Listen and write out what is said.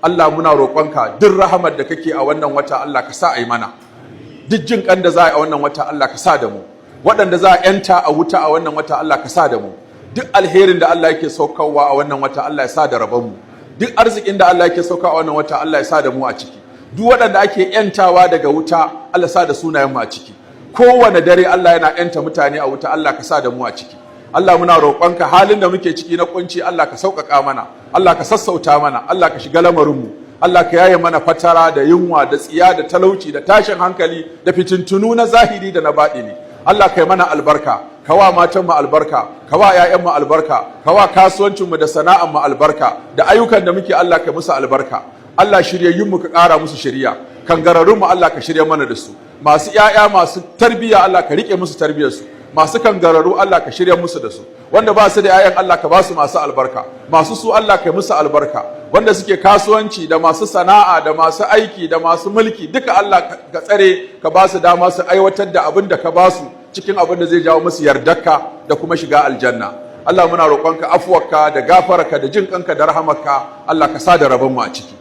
Allah, muna roƙonka, duk rahamar da kake a wannan wata, Allah ka sa a yi mana. Duk jin kan da za a yi a wannan wata, Allah ka sa da mu. Waɗanda za a yanta a wuta a wannan wata, Allah ka sa da mu. Duk alherin da Allah yake saukarwa a wannan wata, Allah ya sa da rabon mu. Duk arzikin da Allah yake sauka a wannan wata, Allah ya sa da mu a ciki. Duk waɗanda ake yantawa daga wuta, Allah sa da sunayen mu a ciki. Kowane dare Allah yana yanta mutane a wuta, Allah ka sa da mu a ciki. Allah, muna roƙonka, halin da muke ciki na kunci, Allah ka sauƙaƙa mana, Allah ka sassauta mana, Allah ka shiga lamarinmu. Allah ka yaye mana fatara da yunwa da tsiya da talauci da tashin hankali da fitintunu na zahiri da na baɗini. Allah, ka yi mana albarka, ka wa matanmu albarka, ka wa 'ya'yanmu albarka, ka wa kasuwancinmu da sana'anmu albarka, da ayyukan da muke, Allah ka musu albarka. Allah, shiryayyunmu ka ƙara musu shiriya, kangararrunmu Allah ka shirya mana da su. Masu 'ya'ya masu tarbiyya, Allah ka riƙe musu tarbiyyarsu. Masu kangararru, Allah ka shirya musu da su. Wanda ba su da 'ya'yan, Allah ka ba su masu albarka. Masu su, Allah ka musu albarka. Wanda suke kasuwanci da masu sana'a da masu aiki da masu mulki duka, Allah ka tsare, ka ba su dama su aiwatar da abin da ka ba su cikin abin da zai jawo musu yardarka da kuma shiga aljanna. Allah, muna roƙonka afuwarka da gafararka da jin kanka da rahamarka. Allah ka sa da rabon mu a ciki.